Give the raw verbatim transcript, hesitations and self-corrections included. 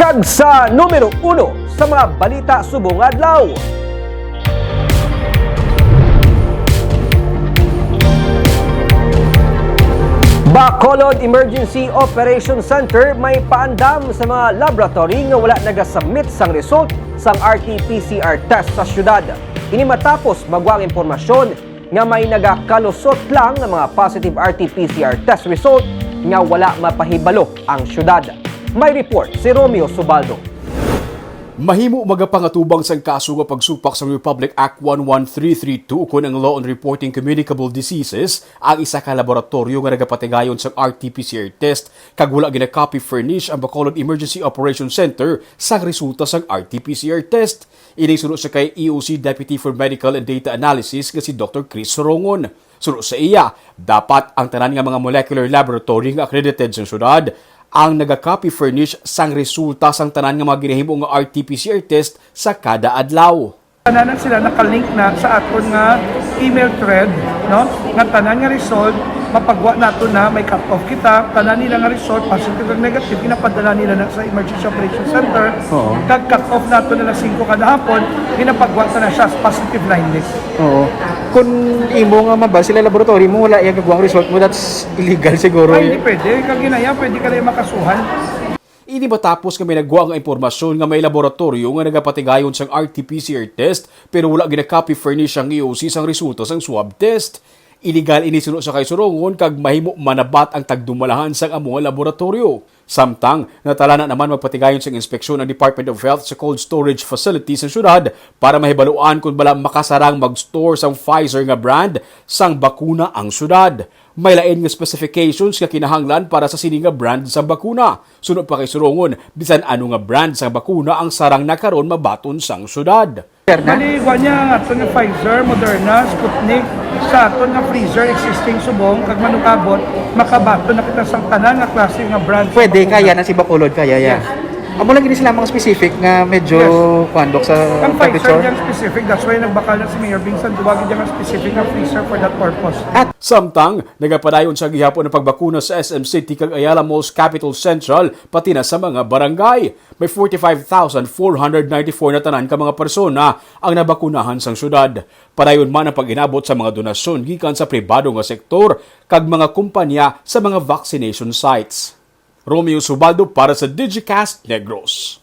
Kag sa numero uno sa mga balita subong adlaw. Bacolod Emergency Operation Center may paandam sa mga laboratory nga wala nagasubmit sang result sang R T P C R test sa syudad. Ini matapos magwa ang impormasyon nga may nagakalusot lang nga mga positive R T P C R test result nga wala mapahibalo ang syudad. May report si Romeo Subaldo. Mahimo magapangatubang sang kaso nga pagsupak sa Republic Act one one three three two ukon ang Law on Reporting Communicable Diseases ang isa ka laboratoryo nga nagapatigayon sang R T P C R test kag wala gina-copy furnish ang Bacolod Emergency Operation Center sang resulta sang R T P C R test. Ini suno sa kay E O C Deputy for Medical and Data Analysis nga si Doctor Chris Sorongon. Suno sa iya, dapat ang tanan nga mga molecular laboratory nga accredited sa syudad ang naga-copy furnish sang resulta sang tanan nga mga ginahimo nga R T P C R test sa kada adlaw. Tanan sila nakalink na sa aton nga email thread, no? Nga tanan nga result mapagwa nato na may cut-off kita, tanan nila nga result positive ug negative ginapadala nila na sa Emergency Operation Center. Oo. Kag cut-off nato na alas singko kada hapon, ginapagwa ta na siya as positive line list. Oo. Kung imo nga mabal sila laboratory mo, wala iya gagwang result mo, that's illegal siguro. Ay, hindi pwede. Kag ginaya, pwede ka lang makasuhan. Ini matapos nga may nagwa nga impormasyon nga may laboratoryo nga nagapatigayon sang R T P C R test pero wala gina-copy furnish ang E O C sang resulta sang swab test. Illegal ini suno sa kay Sorongon kag mahimo manabat ang tagdumalahan sang amo nga laboratoryo. Samtang, natala na naman magpatigayon sang inspeksyon ang Department of Health sa cold storage facility sa syudad para mahibaluan kung bala makasarang mag-store sang Pfizer nga brand sang bakuna ang syudad. May lain nga specifications nga kinahanglan para sa sini nga brand sang bakuna. Suno pa kay Sorongon, bisan ano nga brand sang bakuna ang sarang na karon mabaton sang syudad. Bali, wa niya ang aton nga Pfizer, Moderna, Sputnik, sa aton nga freezer existing subong kag manukabot, makabaton na kita sang tanan nga klase nga brand sa Pwede, bakuna. Kaya na si Bacolod, kaya ya. Yes. Amo lang gini sila mga specific nga medyo Yes. kuan, Dok, sa Ang Pfizer temperature? Diyang specific, that's why nagbakal na si Mayor Vincent, duwagi diyang specific nga freezer for that purpose. Samtang, nagapadayon sa gihapon ang pagbakuna sa S M City kag Ayala Malls Capital Central, pati na sa mga barangay. May forty-five thousand four hundred ninety-four na tanan ka mga persona ang nabakunahan sang syudad. Padayon man ang pag-inabot sa mga donasyon gikan sa pribado nga sektor kag mga kumpanya sa mga vaccination sites. Romeo Subaldo para sa Digicast Negros.